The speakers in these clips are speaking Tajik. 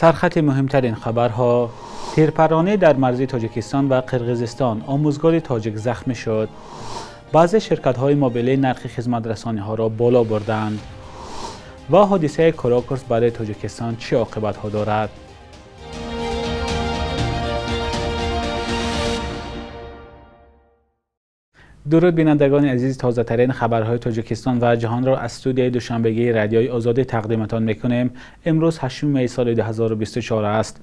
Сархати муҳимтарин хабарҳо: тирпаронӣ дар марзи Тоҷикистон ва Қирғизистон, омӯзгори тоҷик захмӣ шуд. Баъзе ширкатҳои мобилӣ нархи хизматрасониҳоро боло бурданд. Ва ҳодисаи Крокус барои Тоҷикистон чӣ оқибатҳо дорад? Дуруд бинандагони азиз, тозатарин хабарҳои Тоҷикистон ва ҷаҳонро аз студияи душанбегии Радиои Озодӣ тақдиматон мекунем. Имрӯз 8 май соли 2024 аст.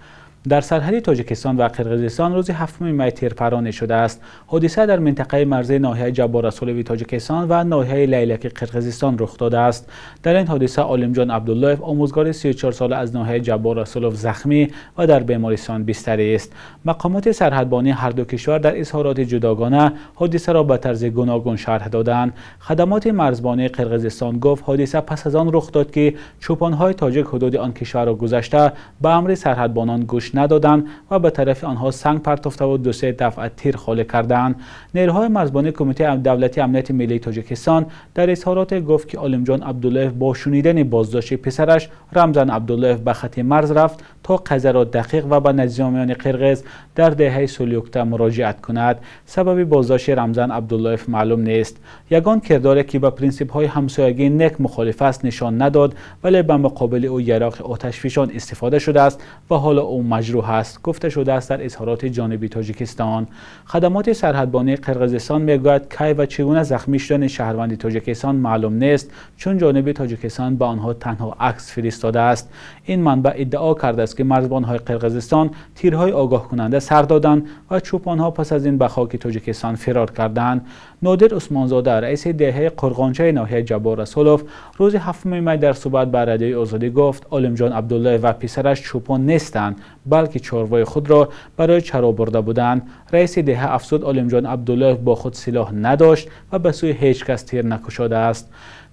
Дар сарҳади Тоҷикистон ва Қирғизистон рӯзи 7 май тирпаронӣ шудааст. Ҳодиса дар минтақаи марзии ноҳияи Ҷаббор Расулови Тоҷикистон ва ноҳияи Лайлаки Қирғизистон рух додааст. Дар ин ҳодиса Олимҷон Абдуллоев, омӯзгори 34 сола аз ноҳияи Ҷаббор Расулов, захмӣ ва дар бемористон бистарӣ аст. Мақомоти сарҳадбонии ҳар ду кишвар дар изҳороти ҷудогона ҳодисаро ба тарзи гуногун шарҳ доданд. Хадамоти марзбонии Қирғизистон гуфт, ҳодиса пас аз он рух дод, ки чӯпонҳои тоҷик ҳудуди он кишварро гузашта ба амри сарҳадбонон гӯш надоданд ва ба тарафи онҳо санг партофтаву ду-се дафъа тир холӣ карданд. Нерӯҳои марзбонии Кумитаи давлатии амнияти миллии Тоҷикистон дар изҳороте гуфт, ки Олимҷон Абдуллоев бо шунидани боздошти писараш Рамзан Абдуллоев ба хати марз рафт, то қазияро дақиқ ва ба низомиёни қирғиз дар деҳаи Сулюкта муроҷиат кунад. Сабаби боздошти Рамзан Абдуллоев маълум нест. Ягон кирдоре, ки ба принсипҳои ҳамсоягии нек мухолиф аст, нишон надод, вале ба муқобили ӯ яроқи оташфишон истифода шудааст ва ҳоло ӯ маҷрӯҳ аст, гуфта шудааст дар изҳороти ҷониби Тоҷикистон. Хадамоти сарҳадбонии Қирғизистон мегӯяд, кай ва чӣ гуна захмӣ шудани шаҳрванди Тоҷикистон маълум нест, чун ҷониби Тоҷикистон ба онҳо танҳо акс фиристодааст. Ин манбаъ иддао кардааст, ки марзбонҳои Қирғизистон тирҳои огоҳкунанда сар доданд ва чӯпонҳо пас аз ин ба хоки Тоҷикистон фирор карданд. Нодир Усмонзода, раиси деҳаи Қурғончаи ноҳияи Ҷаббор Расулов, рӯзи 7 май дар суҳбат ба Радиои Озодӣ гуфт, Олимҷон Абдуллоев ва писараш чӯпон нестанд, балки чорвои худро барои чаро бурда буданд. Раиси деҳа афзуд, Олимҷон Абдуллоев бо худ силоҳ надошт ва ба сӯи ҳеҷ кас тир накушодааст.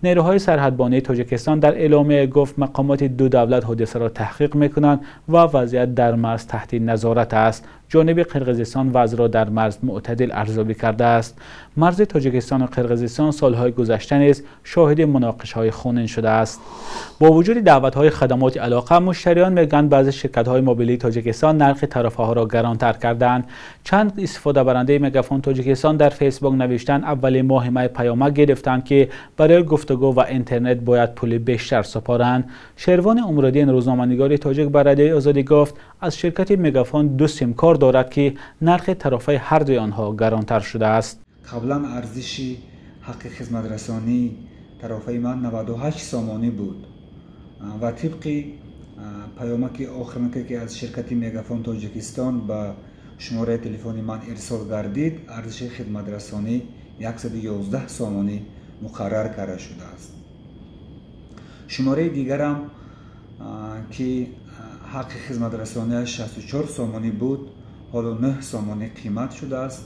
Нерӯҳои сарҳадбонии Тоҷикистон дар эъломия гуфт, мақомоти ду давлат ҳодисаро таҳқиқ мекунанд ва вазъият дар марз таҳти назорат аст. Ҷониби Қирғизистон вазъро дар марз мӯътадил арзёбӣ кардааст. Марзи Тоҷикистону Қирғизистон солҳои гузашта низ шоҳиди муноқишаҳои хунин шудааст. Бо вуҷуди даъватҳои хадамоти алоқа, муштариён мегӯянд, баъзе ширкатҳои мобилии Тоҷикистон нархи тарафаҳоро гаронтар карданд. Чанд истифодабарандаи Мегафон Тоҷикистон дар Фейсбук навиштанд, аввали моҳи май паёмак гирифтанд, ки барои гуфтугӯ ва интернет бояд пули бештар супоранд. Шервони Умруддин, рӯзноманигори тоҷик, ба Радиои Озодӣ гуфт, аз ширкати Мегафон ду симкор дорад, ки нархи тарафаи ҳар дуи онҳо гаронтар шудааст. Қаблан арзиши ҳаққи хизматрасонии тарафаи ман 98 сомонӣ буд ва тибқи паёмаки охиринаке, ки аз ширкати Мегафон Тоҷикистон ба шумораи телефони ман ирсол гардид, арзиши хизматрасонӣ 111 сомонӣ муқаррар карда шудааст. Шумораи дигарам, ки ҳаққи хизматрасониаш 64 сомонӣ буд, ҳоло 9 сомонӣ қимат шудааст,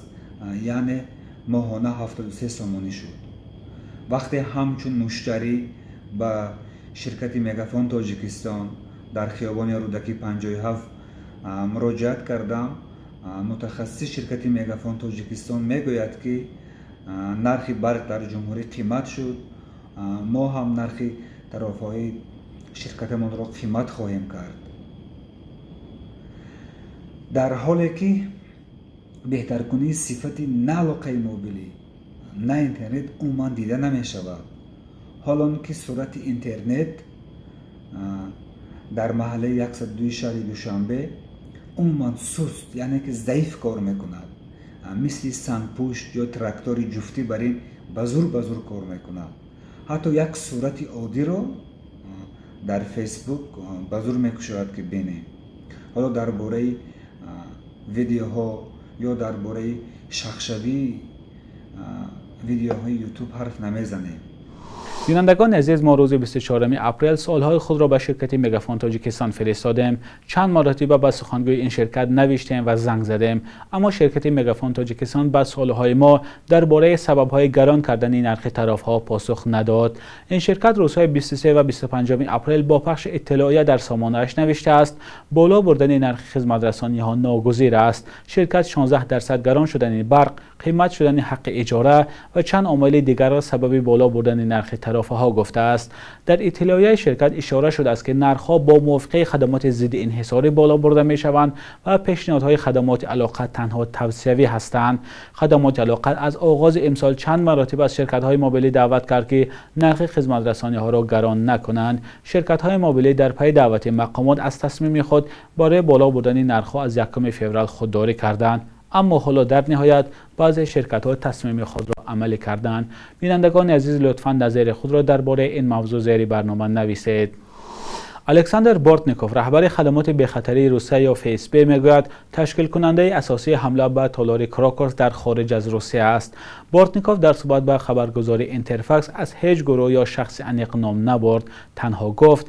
яъне моҳона 73 сомонӣ шуд. Вақте ҳамчун муштарӣ ба ширкати Мегафон Тоҷикистон дар хиёбони Рӯдакӣ 57 муроҷиат кардам, мутахассиси ширкати Мегафон Тоҷикистон мегӯяд, ки нархи барқ дар ҷумҳурӣ қимат шуд, мо ҳам нархи тарафҳои ширкатамонро қимат хоҳем кард, дар ҳоле ки беҳтаркунии сифати на алоқаи мобилӣ, на интернет умуман дида намешавад. Ҳолон ки суръати интернет дар маҳаллаи 102 шаҳри Душанбе умуман суст, яъне ки заиф кор мекунад, мисли сангпушт ё трактори ҷуфтӣ бар ин ба зур ба зур кор мекунад. Ҳатто як сурати оддиро дар Фейсбук ба зур мекушояд, ки бинем. Ҳоло дар бораи видеоҳо ё дар бораи шахшавии видеоҳои Ютуб ҳарф намезанем. Бинандагони азиз, мо рӯзи 24 апрел суолҳои худро ба ширкати Мегафон Тоҷикистон фиристодем. Чанд маротиба ба сухангӯи ин ширкат навиштем ва занг задем, аммо ширкати Мегафон Тоҷикистон ба суолҳои мо дар бораи сабабҳои гарон кардани нархи тарафҳо посух надод. Ин ширкат рӯзҳои 23 ва 25 апрел бо пахши иттилоия дар сомонааш навиштааст, боло бурдани нархи хизматрасониҳо ногузир аст. Ширкат 16% гарон шудани барқ, қимат шудани ҳаққи иҷора ва чанд омили дигарро сабаби боло бурдани нархи тарафаҳо гуфтааст. Дар иттилоияи ширкат ишора шудааст, ки нархҳо бо мувофиқаи хадамоти зидди инҳисорӣ боло бурда мешаванд ва пешниҳодҳои хадамоти алоқа танҳо тавсиявӣ ҳастанд. Хадамоти алоқа аз оғози имсол чанд маротиба аз ширкатҳои мобилӣ даъват кард, ки нархи хизматрасониҳоро гарон накунанд. Ширкатҳои мобилӣ дар пайи даъвати мақомот аз тасмими худ барои боло бурдани нархҳо аз 1 феврал худдорӣ карданд. Аммо ҳоло дар ниҳоят баъзе ширкатҳо тасмими худро амалӣ карданд. Бинандагони азиз, лутфан назари худро дар бораи ин мавзӯъ зери барнома нависед. Александр Бортников, раҳбари хадамоти бехатарии Русия ё ФСБ, мегӯяд ташкилкунандаи асосии ҳамла ба толори Крокус дар хориҷ аз Русия аст. Бортников дар суҳбат ба хабаргузории Интерфакс аз ҳеҷ гурӯҳ ё шахси аниқ ном набурд. Танҳо гуфт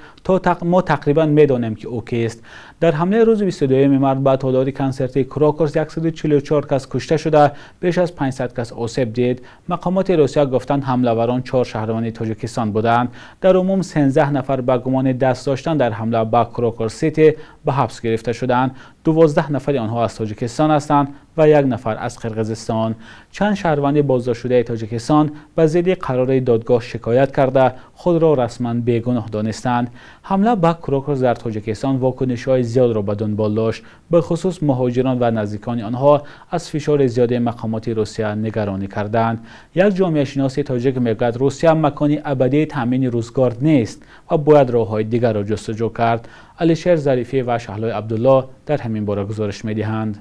мо тақрибан медонем, ки ӯ кист. Дар ҳамлаи рӯзи 22 март ба толори консертии Крокус 144 кас кушта шуда, беш аз 500 кас осеб дид. Мақомоти Русия гуфтанд, ҳамлаварон 4 шаҳрванди Тоҷикистон буданд. Дар умум 13 нафар ба гумони даст доштан дар ҳамла ба Крокус Сити ба ҳабс гирифта шуданд. 12 нафари онҳо аз Тоҷикистон ҳастанд ва 1 нафар аз Қирғизистон. Чанд шаҳрванди боздоштшудаи Тоҷикистон ба зидди қарори додгоҳ шикоят карда, худро расман бегуноҳ донистанд. Ҳамла ба Крокус дар Тоҷикистон вокунишҳои зиёдро ба дунбол дошт. Бахусус муҳоҷирон ва наздикони онҳо аз фишори зиёди мақомоти Русия нигаронӣ карданд. Як ҷомеашиноси тоҷик мегӯяд, Русия макони абадии таъмини рӯзгор нест ва бояд роҳҳои дигарро ҷустуҷӯ кард. Алишер Зарифӣ ва Шаҳлои Абдулло дар ҳамин бора гузориш медиҳанд.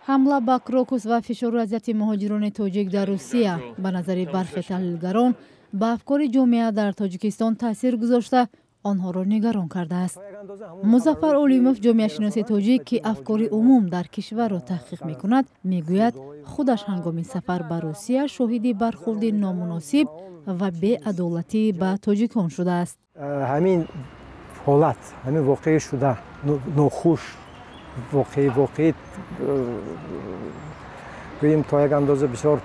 Ҳамла ба Крокус ва фишору азияти муҳоҷирони тоҷик дар Русия ба назари бархе таҳлилгарон ба афкори ҷомеа дар Тоҷикистон таъсир гузошта, онҳоро нигарон кардааст. Музаффар Олимов, ҷомеашиноси тоҷик, ки афкори умум дар кишварро таҳқиқ мекунад, мегӯяд худаш ҳангоми сафар ба Русия шоҳиди бархурди номуносиб ва беадолатӣ ба тоҷикон шудааст. Ҳамин ҳолат, ҳамин воқеа шуда нохуш, воқеӣ гӯем то як андоза бисёр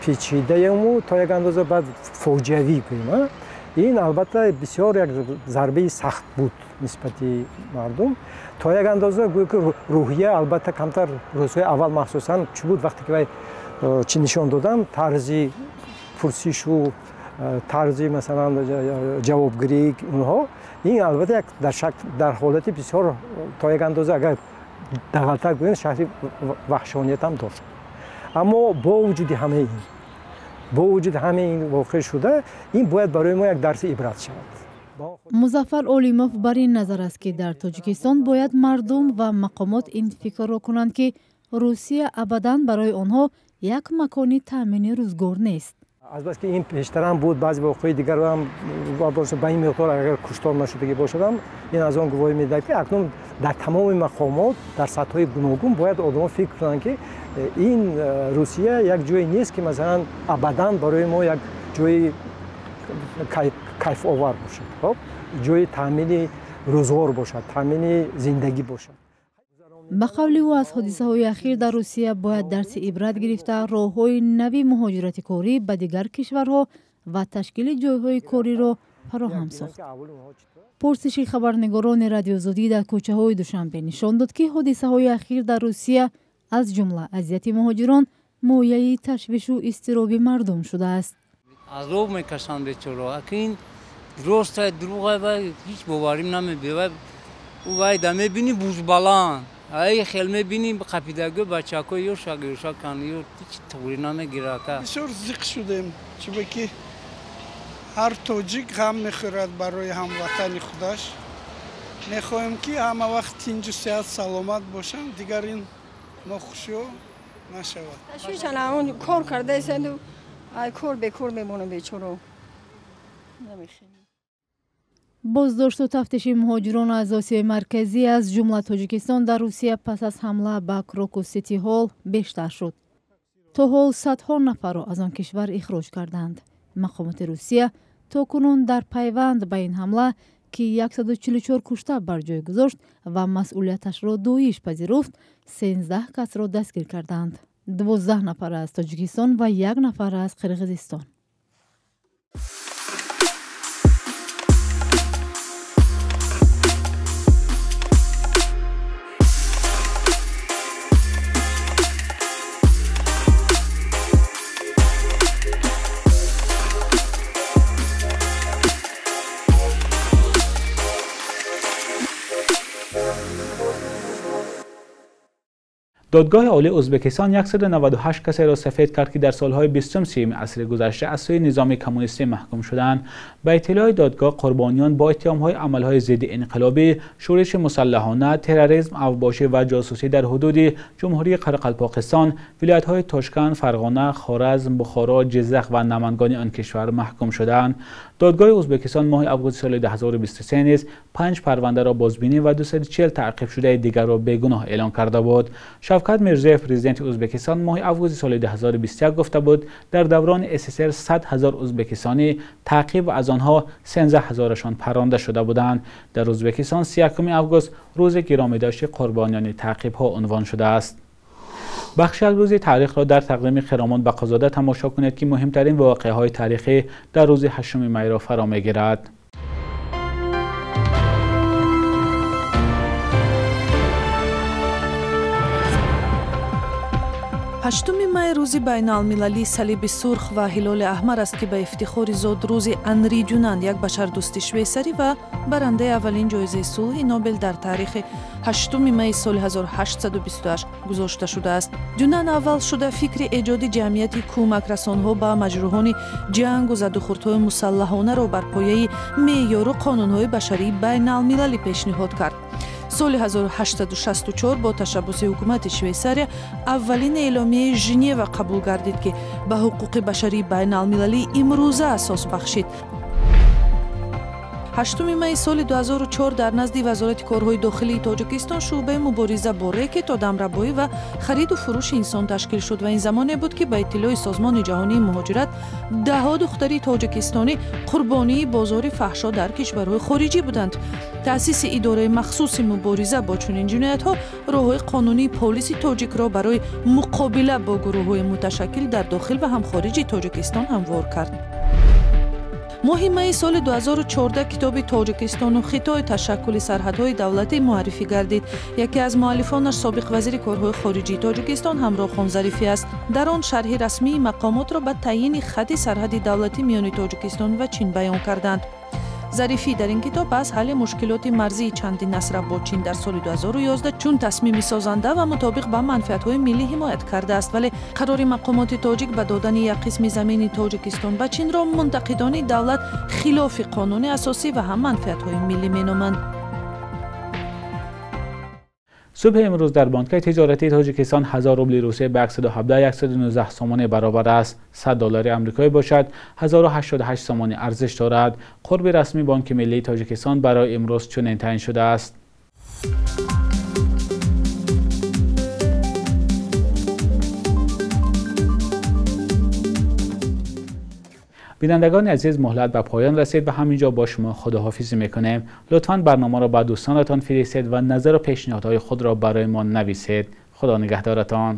печидаему то як андоза баъд фоҷиавӣ гӯем. Ин албатта бисёр як зарбаи сахт буд нисбати мардум. То як андоза гӯё ки рӯҳия албатта камтар рӯзҳои аввал махсусан чӣ буд, вақте ки вай чӣ нишон додам, тарзи пурсишу тарзи масалан ҷавобгирии онҳо, ин албатта як дар ҳолати бисёр то як андоза агар дағалтар гӯем шаҳри ваҳшониятам дошт. Аммо бо вуҷуди ҳамаи ин воқеъ шуда, ин бояд барои мо як дарси ибрат шавад. Музаффар Олимов бар ин назар аст, ки дар Тоҷикистон бояд мардум ва мақомот ин фикрро кунанд, ки Русия абадан барои онҳо як макони таъмини рӯзгор нест. Азбаски ин пештарам буд, баъзе воқеаи дигарам ба ин миқдор агар куштор нашудагӣ бошадам, ин аз он гувоҳӣ медиҳад, ки акнун дар тамоми мақомот дар сатҳҳои гуногун бояд одамон фикр кунанд, ки ин Русия як ҷое нест, ки масалан абадан барои мо як ҷои кайфовар бошад, ҷои таъмини рӯзгор бошад, таъмини зиндагӣ бошад. Ба қавли ӯ аз ҳодисаҳои ахир дар Русия бояд дарси ибрат гирифта, роҳҳои нави муҳоҷирати корӣ ба дигар кишварҳо ва ташкили ҷойҳои кориро фароҳам сохт. Пурсиши хабарнигорони Радиозодӣ дар кӯчаҳои Душанбе нишон дод, ки ҳодисаҳои ахир дар Русия аз ҷумла азияти муҳоҷирон мояи ташвишу изтироби мардум шудааст. Азоб мекашанд бечораҳо. Акин роста дурӯға ва ҳеҷ боварим намебиёд. Вай да мебинӣ бузбаланд. Ай хел мебинӣ қапидагӣ бачаҳо ё шаг ё шакан ё ҳеҷ туғри намегирад. Бисёр зиқ шудем, чунки ҳар тоҷик ғам мехӯрад барои ҳамватани худаш. Мехоҳем, ки ҳама вақт тинҷу сеҳат саломат бошанд, дигар ин нохушиҳо нашавад. Ташвишан кор кардаесенду ай кор бекор мемонам бечоро. Боздошту тафтиши муҳоҷирон аз Осиёи Марказӣ аз ҷумла Тоҷикистон дар Русия пас аз ҳамла ба Крокус Сити Ҳол бештар шуд. То ҳол садҳо нафарро аз он кишвар ихроҷ карданд. Мақомоти Русия то кунун дар пайванд ба ин ҳамла, ки 144 кушта бар ҷой гузошт ва масъулияташро доиш пазируфт, 13 касро дастгир карданд. 12 нафар аз Тоҷикистон ва 1 нафар аз Қирғизистон. Додгоҳи Олии Ӯзбекистон 198 касеро сафед кард, ки дар солҳои 20-30 асри гузашта аз сӯи низоми коммунистӣ маҳкум шуданд. Ба иттилои додгоҳ, қурбониён бо иттиҳомҳои амалҳои зидди инқилобӣ, шӯриши мусаллаҳона, терроризм, авбошӣ ва ҷосусӣ дар ҳудуди Ҷумҳурии Қорақалпоқистон, вилоятҳои Тошканд, Фарғона, Хоразм, Бухоро, Ҷиззах ва Намангони он кишвар маҳкум шуданд. Додгоҳи Ӯзбекистон моҳи август соли 2023 низ 5 парвандаро бозбинӣ ва 240 таъқибшудаи дигарро бегуноҳ эълон карда буд. Шавкат Мирзиёев, президенти Ӯзбекистон, моҳи август соли 2021 гуфта буд, дар давраи СССР 100 ҳазор ӯзбекистонӣ таъқиб ва аз онҳо 13 ҳазорашон паронда шуда буданд. Дар Ӯзбекистон 31 август рӯзи гиромидошти қурбониёни таъқибҳо унвон шудааст. Бахши аз рӯзи таърихро дар тақдими Хиромон Бақозода тамошо кунед, ки муҳимтарин воқеаҳои таърихӣ дар рӯзи 8 майро фаро мегирад. Ҳаштуми май рӯзи байналмилалии Салиби Сурх ва Ҳилоли Аҳмар аст, ки ба ифтихори зодрӯзи Анри Дюнан, як башардӯсти швейсарӣ ва барандаи аввалин ҷоизаи сулҳи Нобел дар таърихи 8 майи соли 1828 гузошта шудааст. Дюнан аввал шуда фикри эҷоди ҷамъияти кӯмакрасонҳо ба маҷрӯҳони ҷангу задухӯрдҳои мусаллаҳонаро бар пояи меъёру қонунҳои башарии байналмилалӣ пешниҳод кард. Соли 1864 бо ташаббуси ҳукумати Швейсария аввалин эъломияи Женева қабул гардид, ки ба ҳуқуқи башарии байналмилалии имрӯза асос бахшид. 8 майи соли 2004 дар назди Вазорати корҳои дохилии Тоҷикистон шӯъбаи мубориза бо рекет, одамрабоӣ ва хариду фурӯши инсон ташкил шуд ва ин замоне буд, ки ба иттилои Созмони ҷаҳонии муҳоҷират даҳҳо духтари тоҷикистонӣ қурбонии бозори фаҳшо дар кишварҳои хориҷӣ буданд. Таъсиси идораи махсуси мубориза бо чунин ҷиноятҳо роҳҳои қонунии полиси тоҷикро барои муқобила бо гурӯҳҳои муташаккил дар дохил ва ҳам хориҷи Тоҷикистон ҳамвор кард. Моҳи майи соли 2014 китоби Тоҷикистону Хитой ташаккули сарҳадҳои давлатӣ муаррифӣ гардид. Яке аз муаллифонаш собиқ вазири корҳои хориҷии Тоҷикистон Ҳамроҳхон Зарифӣ аст. Дар он шарҳи расмии мақомотро ба таъйини хати сарҳади давлатӣ миёни Тоҷикистон ва Чин баён карданд. Зарифӣ дар ин китоб аз ҳалли мушкилоти марзии чандин асра бо Чин дар соли 2011 чун тасмими созанда ва мутобиқ ба манфиатҳои миллӣ ҳимоят кардааст, вале қарори мақомоти тоҷик ба додани як қисми замини Тоҷикистон ба Чинро мунтақидони давлат хилофи қонуни асосӣ ва ҳам манфиатҳои миллӣ меноманд. Субҳи имрӯз дар бонкҳои тиҷоратии Тоҷикистон 1000 рубли Русия ба 117-119 сомонӣ баробар аст. 100 доллари амрикоӣ бошад 1088 сомонӣ арзиш дорад. Қурби расмии Бонки миллии Тоҷикистон барои имрӯз чунин таъин шудааст. Бинандагони азиз, муҳлат ба поён расид ва ҳаминҷо бо шумо худоҳофизӣ мекунем. Лутфан барномаро ба дӯстонатон фиристед ва назар ва пешниҳодҳои худро барои мо нависед. Худо нигаҳдоратон.